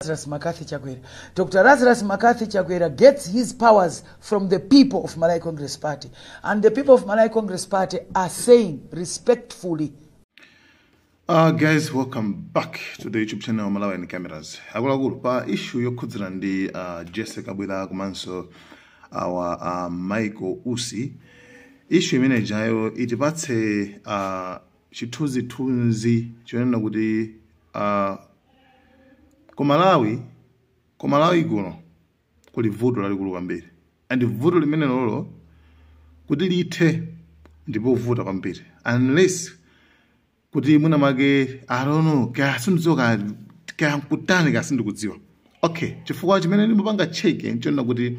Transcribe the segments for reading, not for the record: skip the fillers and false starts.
Lazarus McCarthy Chakwera. Dr. Lazarus McCarthy Chakwera gets his powers from the people of Malawi Congress Party. And the people of Malawi Congress Party are saying respectfully. Guys, welcome back to the YouTube channel Malawi and Cameras. Akuluakulu, pa issue yokhudzana ndi Jesse Kabwila komanso our Michael Usi, issue imene ijayo itipatse chithunzithunzi chonena kuti ku Malawi kuno kuli vuto lalikulu kwambiri, and vuto limene lolo kuti lithe ndipo vuta kwambiri unless kuti mwina make, I don't know, kaya sindidziwa kaya nkutani, kaya sindikudziwa. Okay, chifukwa chimene ndimapanga check nchonena kuti,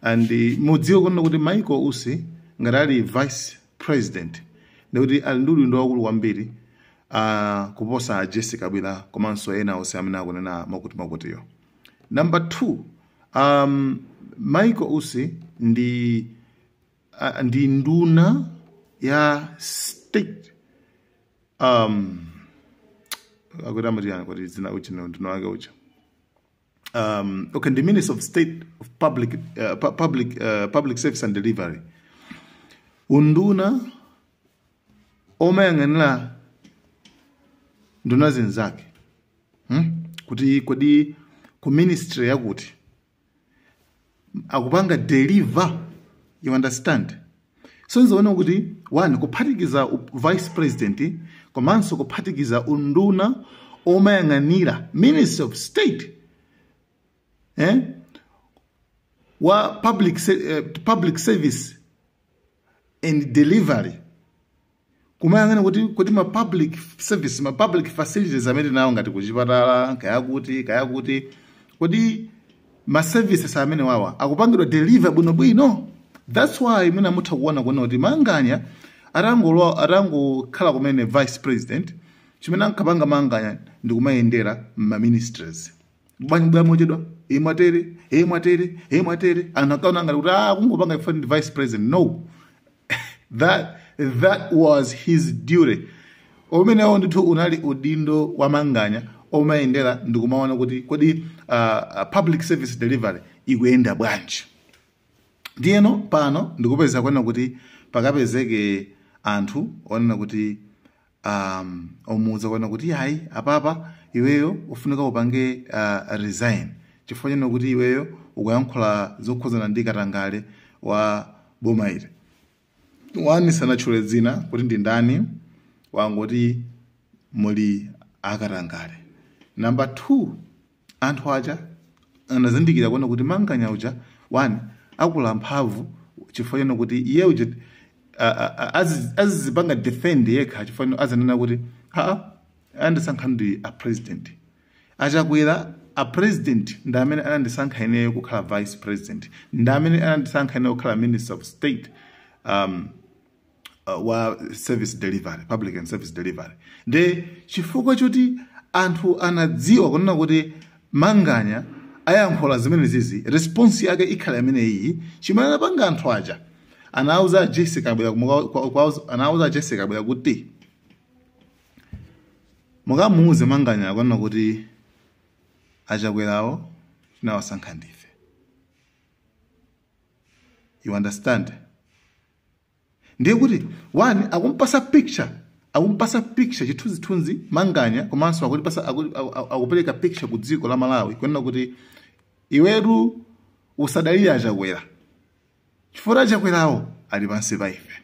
and mudziwe kunena kuti Michael Usi ngati ali vice president, ndikuti ali ndi udindo wakulu kwambiri kuposa Jesse Kabwila komanso ena onse amene akunena makuti makutiyo. Number two, Michael Usi ndi nduna ya state, akuti amati yani kuti dzina uchi nduna wake ucha, okay, the Minister of State of Public Service and Delivery, unduna omayang'anira nduna zinzake, Kuti kodi ku ministry yakuti akupanga deliver, you understand? So nzoona kuti one, kuphatikiza vice president komanso kuphatikiza unduna omayang'anira Minister of State wa public service and delivery, kumayang'ana kuti ma public service, ma public facilities amene nawo ngati kuchipatala, kaya kuti kodi ma services amene wawa akupangidwa deliver bwinobwino. That's why mwina mutha kuona kuti Manganya atangolowa, atangokhala kumene vice president, chimene ankapanga Manganya ndi kumayendera ma ministries. Bwanji bwa mochedwa, imwatere, imwatere, imwatere. Anthu akaona ngati kuti kungopanga ife ndi vice president. No, that was his duty. Umenewo ndithu unali udindo wa Manganya omayendera ndikumaona kuti kodi public service delivery ikuyenda bwanji. Ndiyeno pano ndikupeza kuona kuti pakapezeke anthu onena kuti omuwuza kuona kuti hayi, apapa iweyo ufunika upange resign chifukwa chino kuti iweyo ukuyankhula zokhuzana ndi katangale wa boma ili. Wani sanatchule dzina kuti ndi ndani, wangoti muli akatangale. Number two, anthu aja anazindikira kuona kuti Manganya uja, one, akula mphamvu chifukwa chino kuti iye uja azizipanga defend yekha, chifukwa chino azanena kuti aa, andisankha ndi a president Achakwera, a president ndi amene anandisankha ineyo kukhala vice president, ndi amene anandisankha ineyo kukhala Minister of State wa service delivery, public and service delivery. Nde chifukwa choti anthu anadziwa kunena kuti Manganya ayankhula zimene zizi, response yake ikhala imeneyi. Chimene anapanga anthu aja, anauza Jesse Kabwila, anauza Jesse Kabwila kuti mukamuuze Manganya kunena kuti Achakwerawo tinawasankha ndife, you understand? Ndiye kuti one, akumpasa picture, chithunzithunzi Manganya, komanso akutipasa, akupereka picture ku dziko la Malawi kunena kuti iwetu usadalire Achakwera chifukwa Achakwerawo ali pansi pa ife.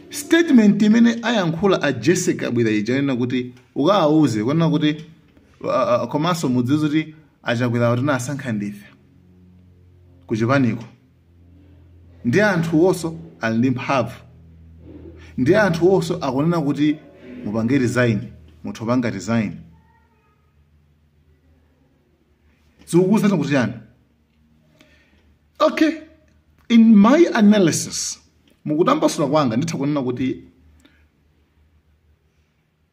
Statement imene ayankhula a Jesse Kabwila ija nena kuti ukawauze kunena kuti komanso mudziwe kuti Achakwerawo tinasankha ndife kuchipaniko, ndi anthu wonso ali ndi mphamvu, ndi anthu wonso akunena kuti mupange resign, muthu panga resign. Zikukuwuzani kuti yani? Okay, in my analysis, mukutambasula kwanga, nditha kunena kuti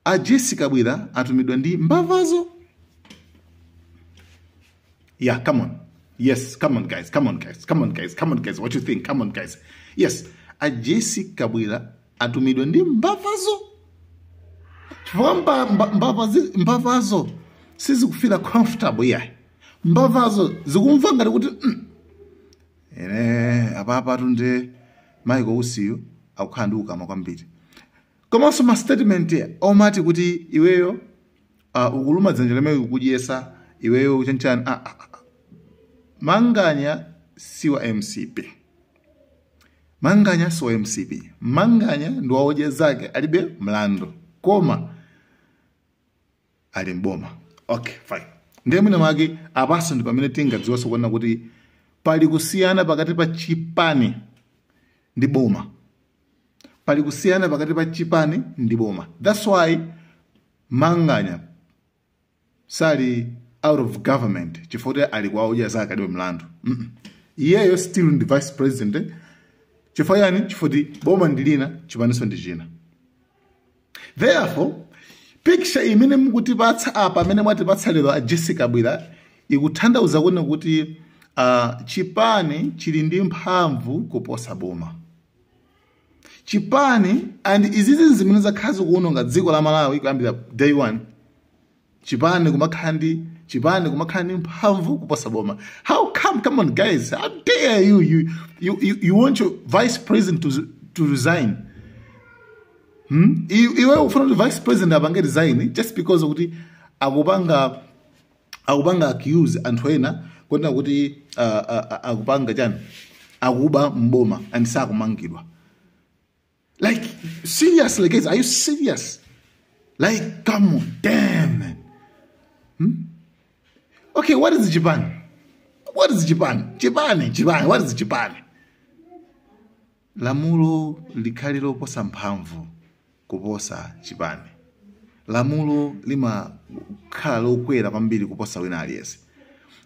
a Jesse Kabwila atumidwa ndi mbavazo. Yeah, come on. Yes, come on guys, come on guys, come on guys, come on guys, what you think? Come on guys. Yes, a Jesse Kabwila atumidwa ndi mbavazo. Chifukwa mbavazo sizikufila comfortable yayi. Mbavazo zikumva ngati kuti ene apapa tunde Michael Usiyo akukhala ndi ukama kwambiri. Komanso ma statement omati kuti iweyo ukuluma dzanja limene ukudyesa iweyo chanchani. Manganya si wa MCP. Manganya si wa MCP. Manganya ndi waodya zake, alibe mlandu, koma ali mboma. Okay, fine. Ndiye mwina mwake apaso ndi pamene tingadziwenso kuona kuti pali kusiyana pakati pa chipani ndi boma. Pali kusiyana pakati pa chipani ndi boma. That's why Manganya sali out of government chifukwa ali kwa odya zake, alibe mlandu. Iyeyo still ndi vice president. Chifukwa yani? Chifukwa boma ndi lina, chipaniso ndi china. Therefore, picture imene mukutipatsa apa, amene mwatipatsa lero a Jessica Bwira, ikutanthauza kuona kuti chipani chili ndi mphamvu kuposa boma. Chipani, and izizi zimene zakhala zikuwononga dziko la Malawi kuyambira day one. Chipani kumakhala ndi mphamvu kuposa boma. How come? Come on, guys, how dare you? You want your vice president to resign? Iwe ufuna kuti vice president apange resign just because kuti akupanga accuse anthu ena kuona kuti akupanga chani, akuba mboma, and sakumangidwa? Like, seriously, guys, are you serious? Like, come on, damn, man. Okay, what is Japan? What is Japan? Japan, Japan, what is Japan? Lamulo likhali loposa mphamvu kuposa chipani. Lamulo limakhala lokwera kwambiri kuposa wina aliyense.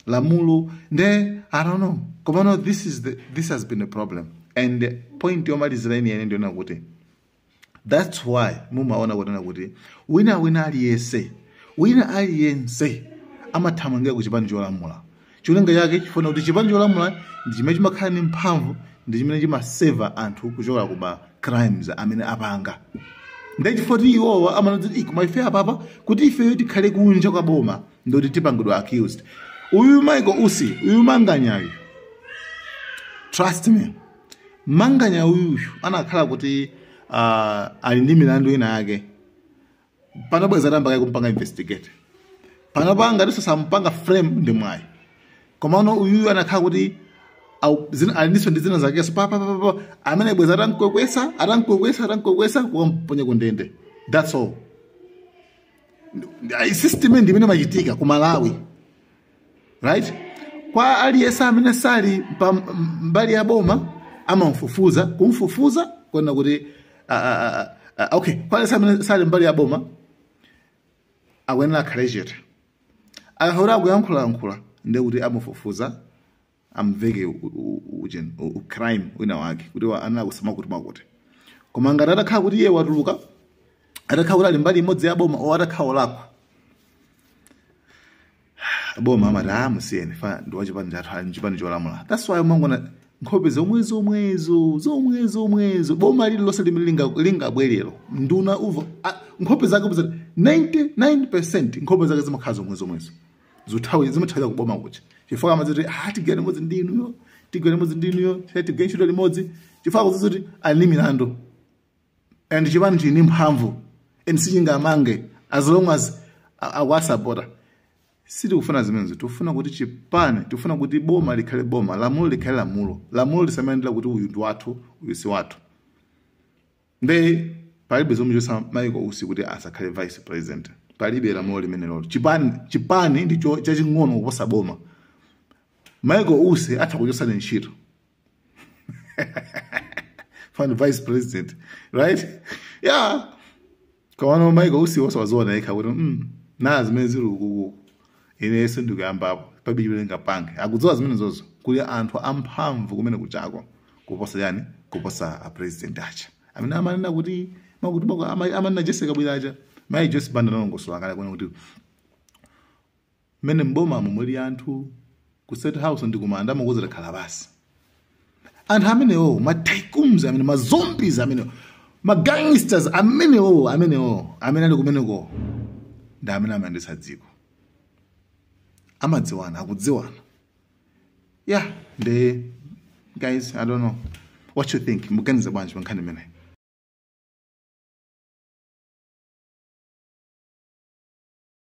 Lamulo nde, I don't know. Komano this has been a problem. And point yomalizira ine ndiona kuti that's why mumaona kuti wina aliyense amathamangira ku chipani cholamula. Cholinga chake chifuna kuti chipani cholamula ndi chimene chimakhala ndi mphamvu, ndi chimene chimaseva anthu kuchoka ku ma crimes amene apanga. Ndi chifukwa kuti iwowa amanoti, koma ife apapa kuti ifeyo tikhale kunja kwa boma, ndoti tipangidwa accused. Uyu Michael Usi, uyu Manganyayu, trust me, Manganya uyuyu anakhala kuti ali ndi milandu ina yake, panabweza tamba kayi kumpanga investigate. Panopanga ndiso sampanga frame ndi mwayi. Komano uyuyu anakhala kuti ali ndiso ndi zina zakeso pa pa pa pa, amene bweza atamkwekwesa, atamkwekwesa, atamkwekwesa, kukamponya kundende. That's all. System ndi imene machitika ku Malawi, right? Kwa aliyense amene sali pa mbali ya boma amamfufuza, kumfufuza kuona kuti okay, kwa aliyense amene sali mbali ya boma akuyenera akhale chete. Akakhala akuyankhulayankhula, ndiye kuti amufufuza, amveke crime wina wake kuti anakusama kuti makuti. Koma ngati atakhala kuti iye watuluka, atakhala kuti ali mbali imodzi ya boma o atakhala olakwa, boma amati, "Ah, musiyeni, fa ndi wachipani chathu, ali mchipani cholamula." That's why umangona nkhope zomwe zomwezo, zomwe zomwezo. Boma lililonse limene lingabwerero, nduna uva nkhope zake 99% nkhope zake zimakhala zomwe zomwezo, zuthawi zimathawira kuboma kucha, chifukwa amaziti, "Ah, tigwere limodzi ndi inuyo, tigwere limodzi ndi inuyo, tigwere ntchito limodzi," chifukwa kuzizi kuti ali ndi milandu and chipani chili ndi mphamvu and sichingamange as long as akuwasapota. Sitikufuna zimenezo. Tikufuna kuti chipani, tikufuna kuti boma likhale boma, lamulo likhale lamulo. Lamulo lisamayendera kuti uyu ndi wathu, uyu si wathu. Nde palibe zomwe chosa Michael Usi kuti asakhale vice president. Palibe lamulo limenelo. Chipani ndi chaching'ono kuposa boma. Michael Usi atha kuchosani ntchito fani vice president, right? Yeah, komano Michael Usi wosawaziona yekha kuti na zimene zili ukuku, ine sindikuyambapo, pabe chimene ngapange. Akudziwa zimene zozo kuli anthu amphamvu kumene kuchako kuposa yani, kuposa a president acha amene amanena kuti makuti bako amanena Jessica Bwira acha. Mayi Joyce Banda analongosola kale kuona kuti mmene mbomamo muli anthu ku State House ndi kumanda amakuza khala basi. Anthu amenewo, ma tycoons amene, ma zombies amenewo. Ma gangsters amenewo amene ali kumeneko ndi amene amayendetsa dziko. Amadziwana, akudziwana. Yeah, ndi guys, I don't know what you think. Muganiza bwanji pa nkhani imeneyi?